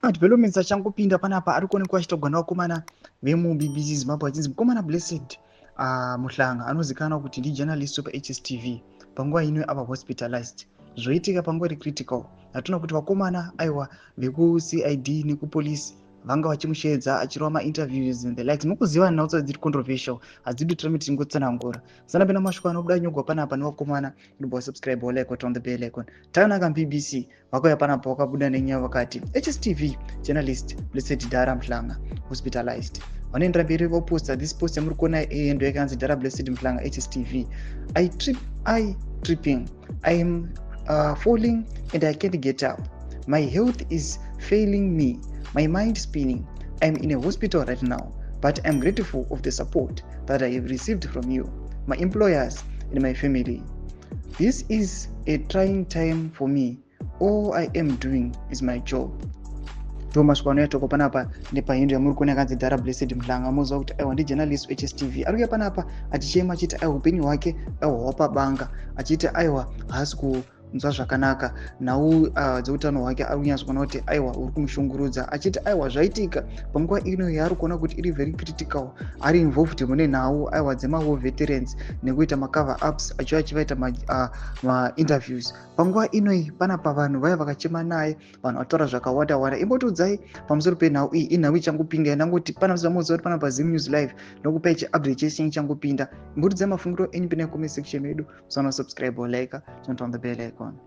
Madevelopments achangopinda panapa ari kuonekwa achitogwa nevakomana vemuBBC Zimbabwe, achinzi mukomana Blessed Mhlanga, anozikanwa kuti ndijournalist wepaHSTV, panguva ino ava hospitalized. Zvoitika panguva iri critical. Hatuna kuti vakomana, aiwa, vekuCID nekupolice vanga vachimusheedza achirova mainterviews and the likes. Mukuziva nhau dziri controversial, hadzidi tirambe tichingotsanangura. Sanapinda mashoko anobuda nyogwa panapa nevakomana, ndobva subscribe, like, on the bell icon. Takanaka BBC vakauya panapa, vakabuda nenyaya, vakati HSTV journalist Blessed Dara Mhlanga hospitalized. Vanoendera mberi voposta this post yamuri kuona iyi, ndo yakanzi Dara Blessed Mhlanga HSTV, "I trip, I tripping, I am falling and I can't get up. My health is failing me, my mind spinning. I'm in a hospital right now, but I'm grateful of the support that I have received from you, my employers and my family. This is a trying time for me. All I am doing is my job." Ndo masviko anoitwa panapa nepahandle yamuri kuona yakanzi Dara Blessed Mhlanga. Moziva kuti aiwa, ndijournalist HSTV ari kuya panapa achichema, achiti aiwa, upenyu hwake aiwa hwapabanga, achiti aiwa, haasi kunzwa zvakanaka. Nhau dzeutano hwake ari kunyatsa kuona kuti aiwa, uri kumushungurudza, achiti aiwa, zvaitika panguva ino yaari kuona kuti iri very critical. Ari involved mune nhau, aiwa, dzemawar veterans nekuita macover ups, achiva achivaita mainterviews panguva inoi. Panapa vanhu vaya vakachema naye, vanhu vataura zvakawanda wanda. Imbotiudzai pamusoro penhau iyi. Inhau ichangopinda, yandangoti pana muziva kuti panapa Zim News Live nokupai chiupdate chese changopinda. Imbotiudzai mafungiro enyu pine comment section yedu. Musaona subscribe or like, turn on the bell icon.